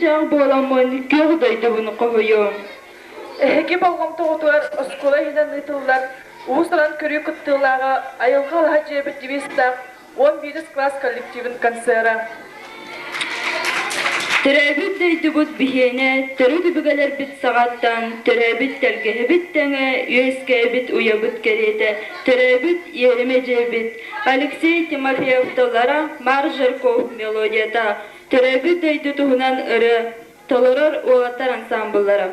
чыычаах буоламмын күөх дойдубун хоһуйуом. Эһиги болҕомтоҕутугар оскуола иһинэн ыытыллар уус-уран көрүү кыттыылааҕа Айылҕа алаһа дьиэбит девизтаах 11 класс коллективын концера. Төрөөбүт дойдубут биһиэнэ төрүт өбүгэлэрбит саҕаттан төрөөбүт тэлгэһэбит тэҥэ үөскээбит уйабыт кэриэтэ төрөөбүт иэримэ дьиэбит Алексей Тимофеев тыллара Марк Жирков мелодията төрөөбүт дойду туһунан ырыа толорор уолаттар ансаамбыллара.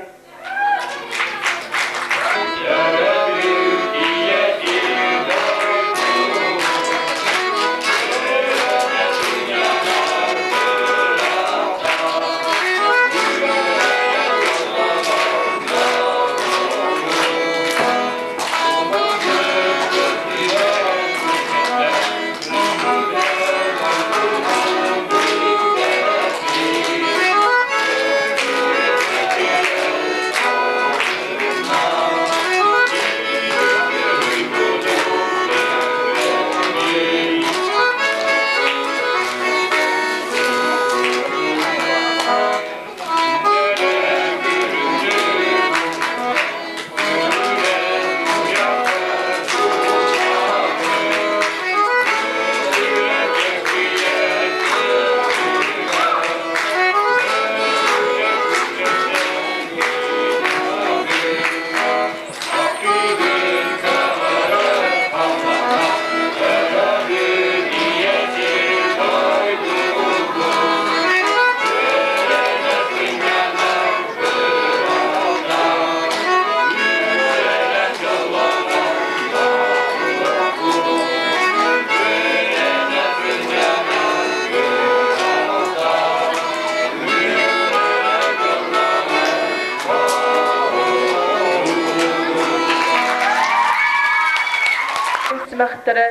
Симэхтэрэ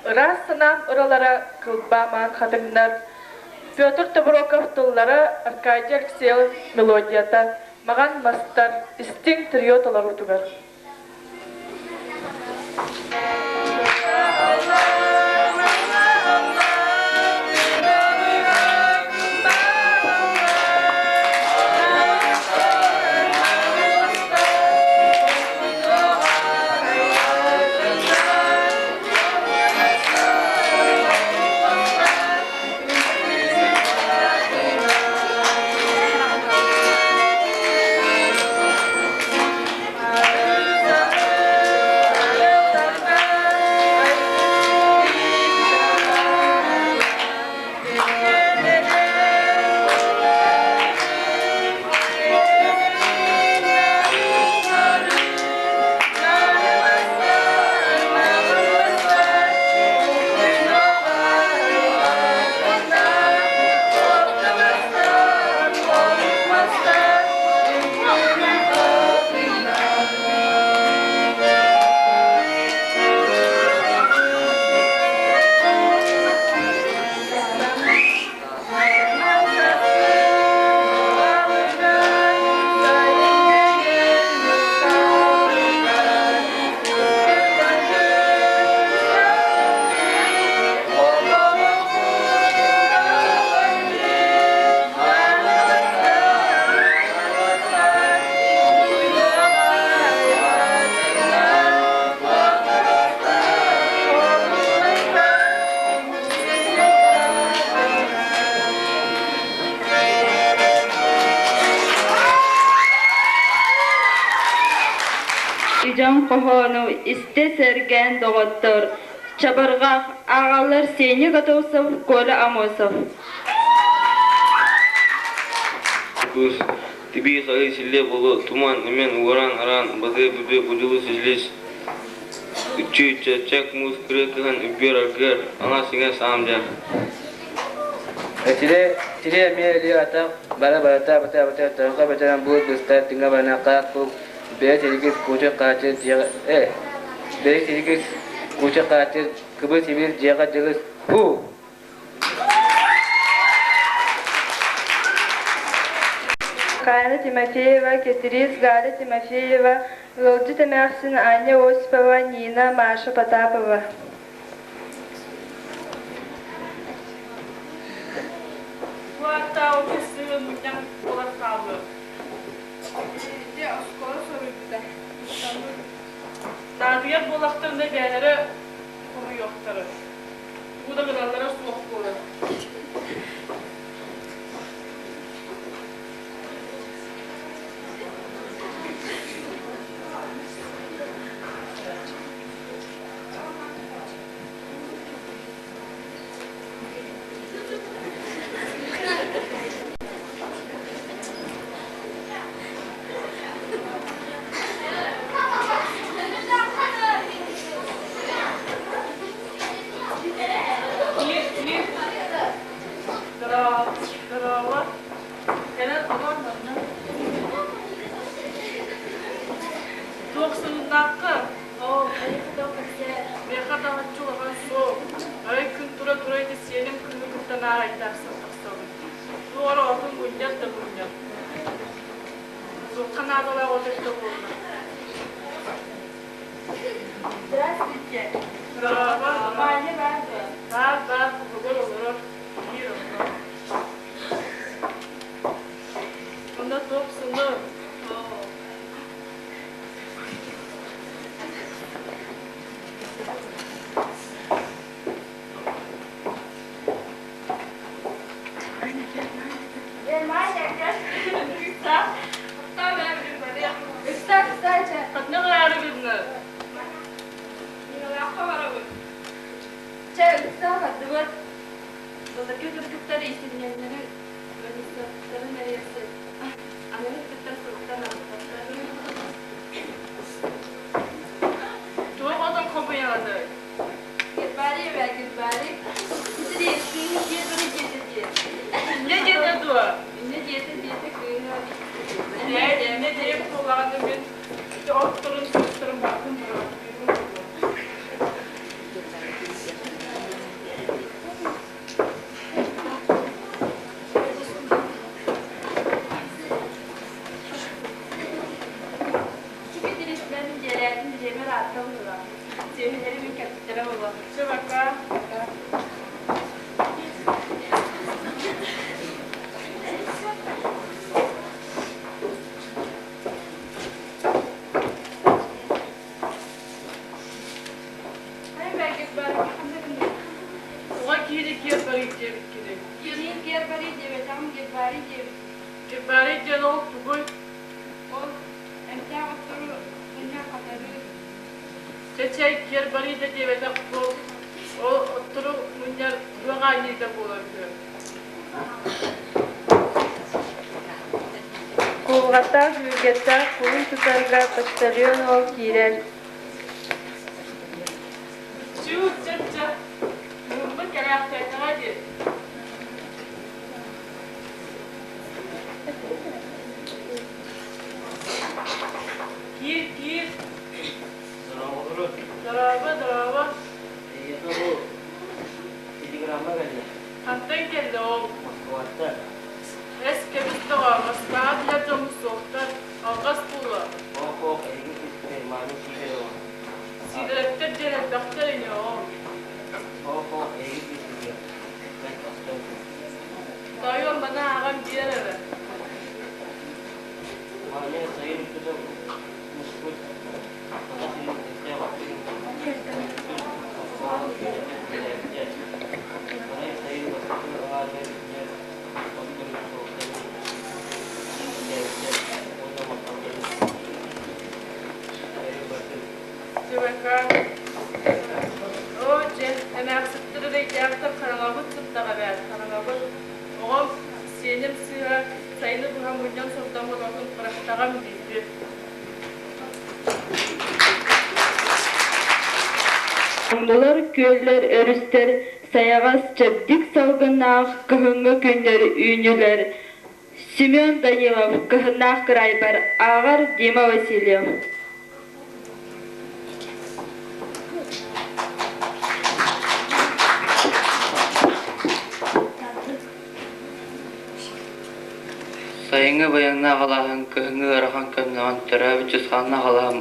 ыраас санаам ыралара кылбаа маан хатыҥнар Петр Тобуроков тыллара Аркадий Алексеев мелодията Маҕан мастар истиҥ трио толоруутугар. Дьон хоһоону истэ сэргээн доҕоттор, Чабырҕах, ааҕаллар Сеня Готовцев, Коля Амосов. Кыыс тибии хайыы силлиэ буолуо, туман, имэн, уораан, араан, батыа бүбүө, будулус излис, үччүй, чэчэк, муус, кырыа кыһан, үбүөр, аргыар, аҥаас иҥэс, аам дьаам. Тире тире эмиэ илии атах бара барыта бата бата торҕо бэтэрээн буут быстар тыҥа бана хаах кук бэйэ силигис куча хаачыр дьиэҕэ э бэйэ силигис куча хаачыр кыбы сибир дьиэҕэ дьылыс ху Кайна Тимофеева, Кэтириис Галя Тимофеева, ыалдьыт эмээхсин Аня Осипова, Нина, Маша Потапова. Бу ааттаах оту сыһын мунньан буолан хаалла. Ити оскуола соруйбута. Наадыйар буоллахтарына бэйэлэрэ хомуйуохтара. Тугу да гыналлара суох буолар. Здорово. Кэлэн олор манна. Туох сонуннаахха? Оо, хайыха кэпсээ. Миэхэ даҕаччы улахан суох. Арай күн тура-тура ити сиэним кыыһы кытта наар айдаарсан тахсабын. Туох эрэ отун мунньар да мунньар. Туохха наадалаах от эбитэ буолла. Здравствуйте. Здорово. Маня баар дуо? Баар, баар, куһугар олорор. Биир онно. Онно туох сыны? Оо. Ханна бараары гынна? Чэ, ыксаа бардыбыт. Былыргы кыргыттар иистэнньэҥнэри ыанньыксыттарын эрийэрсит. Аныгы кыргыттар суруктан аҕыспаттар. Туох отон хомуйаҕыный? Гербарий эбээ, гербарий. Итини кыыһы киэр диэтэ диэ. Инньэ диэтэ дуо? Инньэ диэтэ диэтэ кыыһы. Ээ, инньэ диэбит буоллаҕына мин ити отторун сыыстарын барытын быраҕаттыырым буолуо. Чүкэ тирисмэн дьиэлээтин дьиэбэр аатта быһыылаах. Сүөһүлэри мин кэпсэтэрэ буолуо. Чэ, пока. Ай бэргит барыга ханна гынныгыт? Оҕо киһини киэр барый диэбит кини. Киһи киэр барый диэбэтэҕим, гербарий диэбит. Гербарий диэн ол тугуй? Ол эмтээх оттору мунньан хатарыы. Чэ-чэй, киэр барый да диэбэтэх буол. Ол оттору мунньар туох аанньыыта буолар үһү. Куулҕаттаах үүргэттээх кулун тутарга почтальон уол киирэр. Чуут, чэ-чэ, кыһыммыт кэлээхтээтэҕэ дии. Киир, киир. Здорово. Дорообо, дорообо. Эйиэхэ бу телеграмма кэллэ. Хантан кэллэ ол? Москваттан. Эс кэбис доҕоор, Москваҕа билэр дьоммут суохтар. Алҕас буолуо. Оох-оох, эһиги күүскүтэ мааны сиидэр оҕо. Сиидэрэптэр диэн элбэхтэр ини ол. Оох-оох, эһиги күүскүтүгэр. Бэрт астыҥ. Тоойуом маны ааҕан биэр эрэ. Маня сайын устата муспут Саха сирин эмтээх отторун түмпүт Москваҕа үөрэтэн үлэлээбитэ. Арай сайын бастакы аҥаарыгар үүнэр отторун суолтарын кэпсээбитэ уонна махталларын эрэ барытын ЧВК. Оо, дьэ, эмээхситтэр эрэйдээхтэр хараҥабыт сыттаҕа эбээт, хараҥабыт. Оҕом, сиэним сыыһа сайыны быһа мунньан сордоммут отун бырахтаҕым диирбит. Муҥнулар, күөллэр, өрүстэр сайаҕас, чэбдик салгыннаах кыһыҥҥы күннэр үүннүлэр. Семен Данилов «Кыһыннаах кыраайбар» ааҕар Дима Васильев. Сайыҥҥы байаннаах алааһын, кыһыҥҥы ыарахан кэмнэҕин, төрөөбүт чысхааннаах алааһым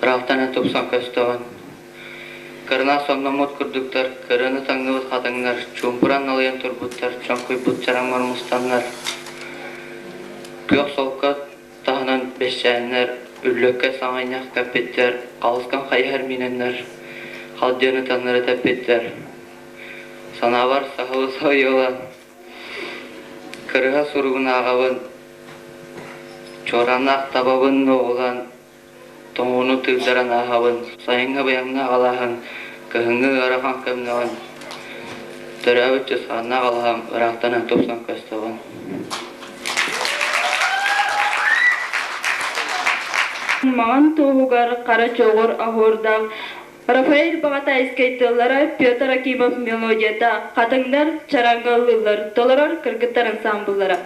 ыраахтан эрэ тупсан көстөҕүн. Кырынаас сонноммут курдуктар, кырыаны таҥныбыт хатыҥнар, чуумпуран налыйан турбуттар, чоҥкуйбут чараҥнар мустаннар, күөх солко таһынан бэсчээннэр, үллэккэ саҥынньах кэппиттэр, халыскан хайыһар миинэннэр, халдьыаны таҥнары тэппиттэр. Санаабар саһылы сойуолаан, кырыһа суругун ааҕабын, чуорааннаах табабын нуоҕулаан, тоҥууну тыырдаран ааһабын, сайыҥҥы быйаҥҥа аҕалааһын, кыһыҥҥы ыарахан кэмнэҕин, төрөөбүт чысхааннаах алаһам ыраахтан тупсан көстөҕүн. Маҥан туоһугар хара чоҕур оһуордаах Рафаэль Баҕатаайыскай тыллара, Петр Акимов мелодията, хатыҥнар чараҥҥа ыллыыллар, толорор кыргыттар ансаамбыллара.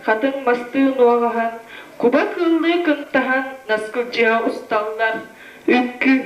Хатыҥ мастыы нуоҕаһан, куба кыыллыы кынтаһан наскылдьыйа усталлар, үҥкүү.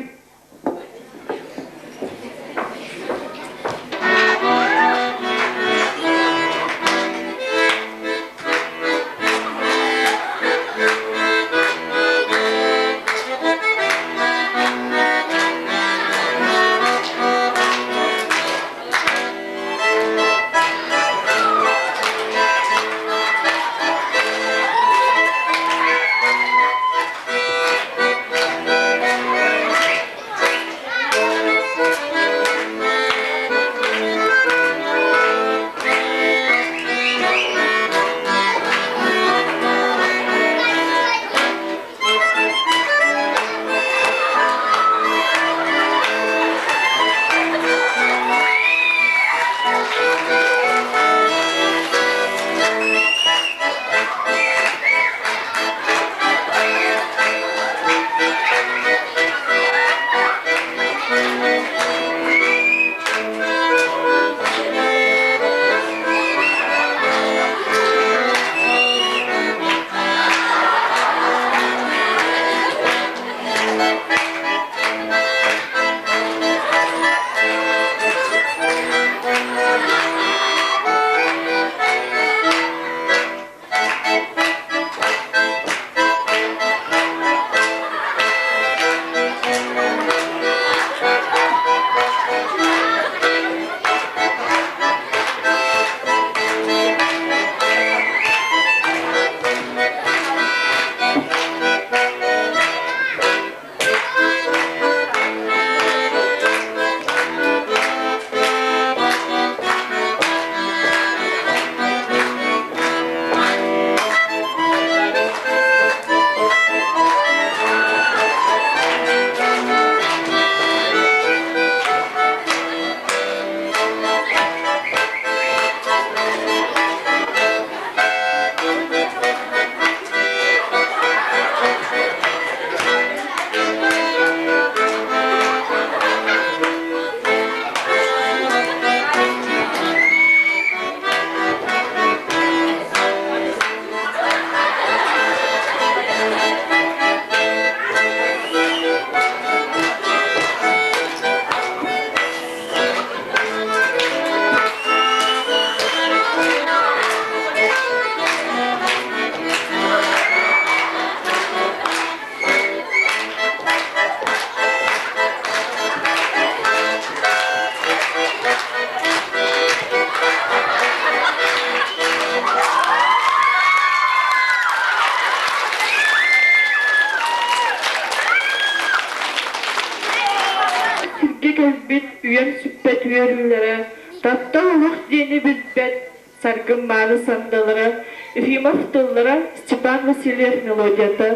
кэлбит үйэм сүппэт үөрүүлэрэ, таптал олох диэни билбэт саргым мааны сандалара, Ефимов тыллара, Степан Васильев мелодията,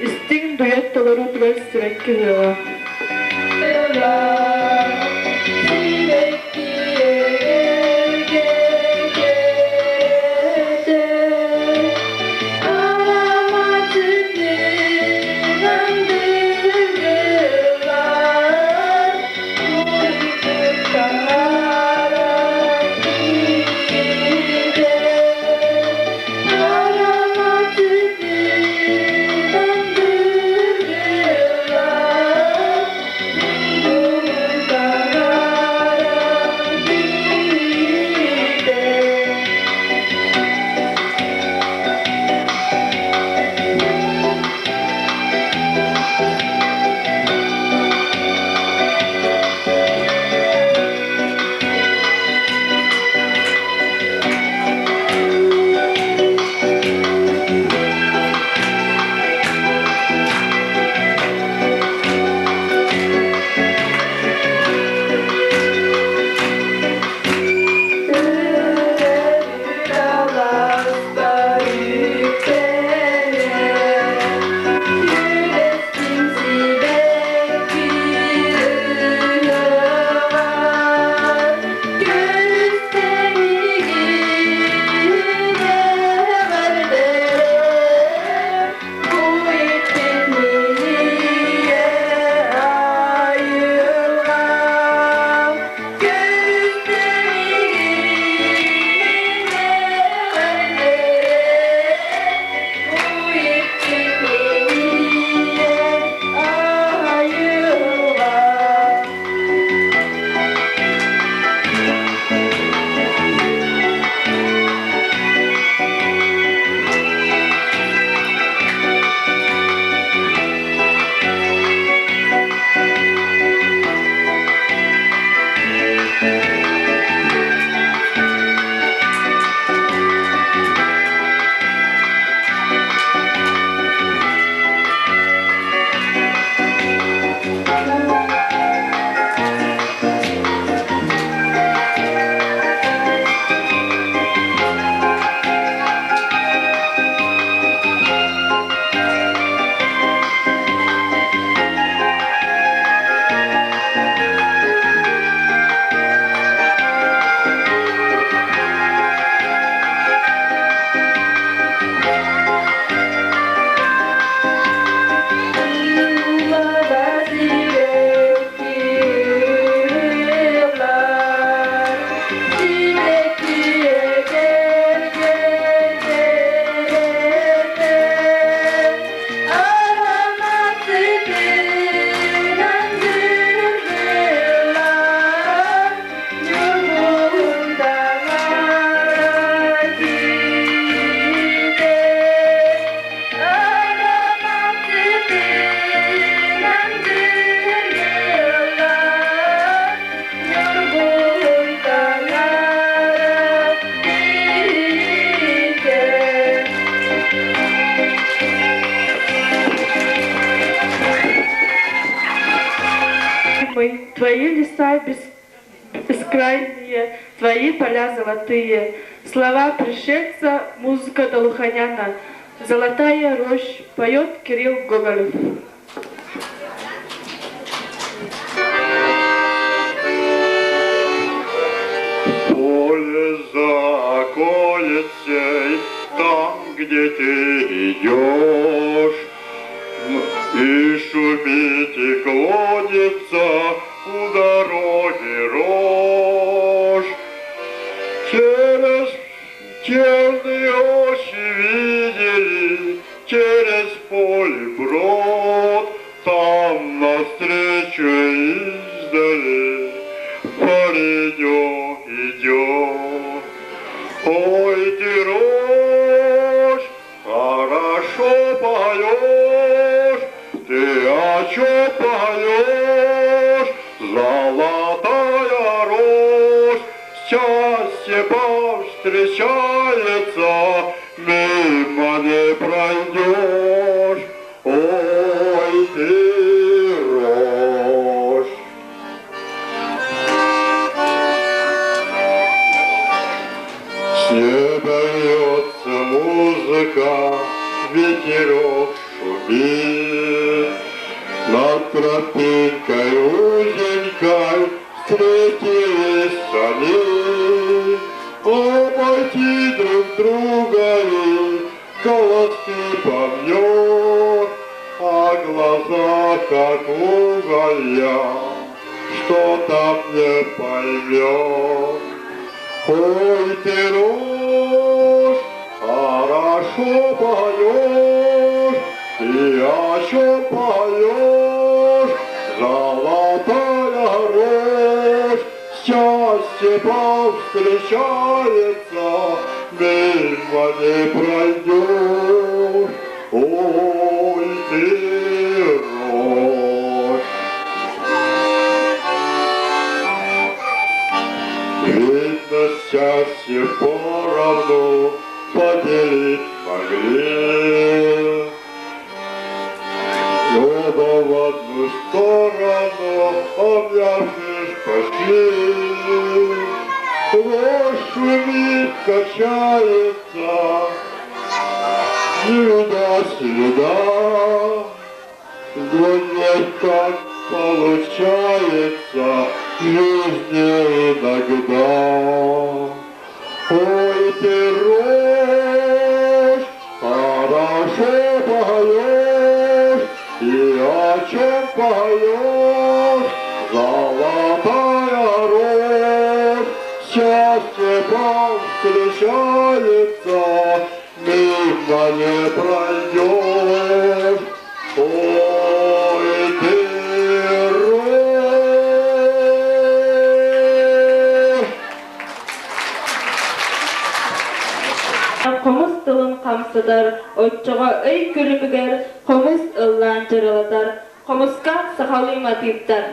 истиҥ дует толоруутугар сибэкки ыһыаҕа. Твои леса бескрайние, твои поля золотые. Слова пришельца, музыка Долуханяна. Золотая рощь, поет Кирилл Гоголев. Поле за околицей, там, где ты идешь, и шумит и клонится у дороги рожь. Через черные очи видели, через поле брод, там навстречу издали паренек идет. Ой, ты рожь, хорошо поешь, ты о чем поешь? Золотая рожь, счастье повстречается, мимо не пройдешь. Ой, ты рожь. С неба льется музыка, ветерок шумит. Над тропинкой узенькой встретились они. Обойти друг друга и колоски помнет, а глаза как уголья, что там не поймет. Ой, ты рожь, хорошо поешь, ты о чем поешь, золотая рожь, счастье повстречается, мимо не пройдешь. Ой, ты рожь. Видно, счастье поровну поделить могли. Оба в одну сторону, обнявшись, пошли. Рожь шумит, качается, ни туда-сюда. Но не так получается в жизни иногда. Ой, ты рожь, хорошо поешь, и о чем поешь, золотая рожь, счастье повстречается, мимо не пройдешь. Ой, ты рожь. Хомус тылын хамсатар, оччоҕо ый күлүмүгэр хомус ыллаан дьырылатар, хомуска сахалыы матыыптар.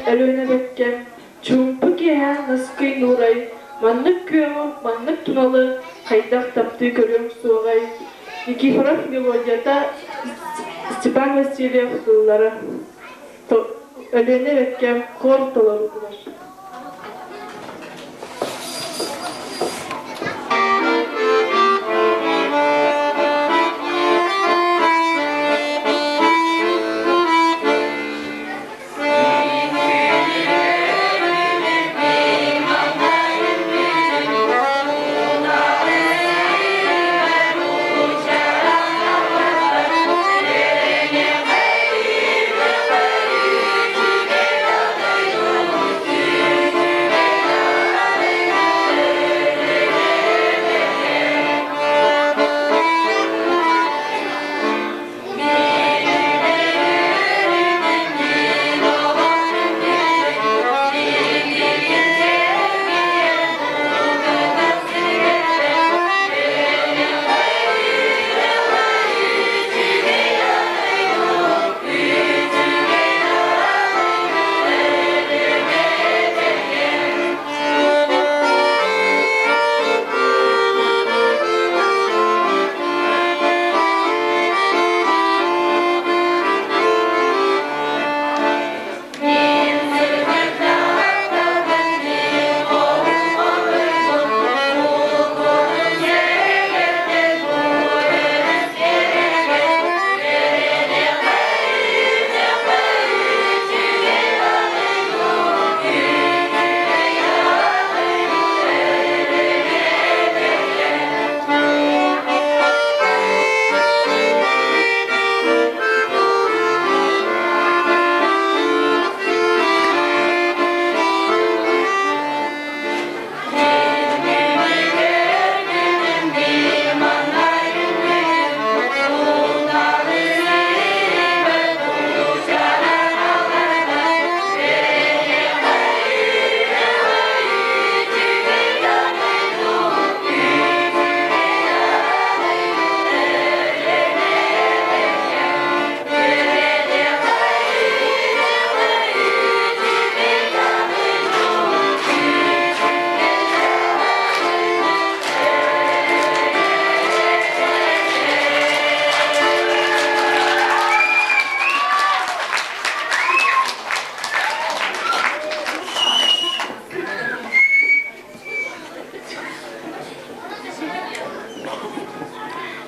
Өлүөнэ бэккэ, чуумпу киэһэ наскый нуурай, маннык күөҕү, маннык туналы хайдах таптыы көрүөҥ суоҕай? Никифоров мелодията, Степан Васильев тыллара. Өлүөнэ бэккэ хор толорутулар.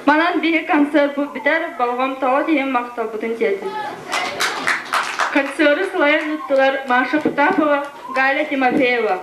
Манан биһи концерт бүтэр, болҕомтоҕут иһин махталбытын тиэрдин. Концеры салайан ыыттылар Маша Потапова, Галя Тимофеева.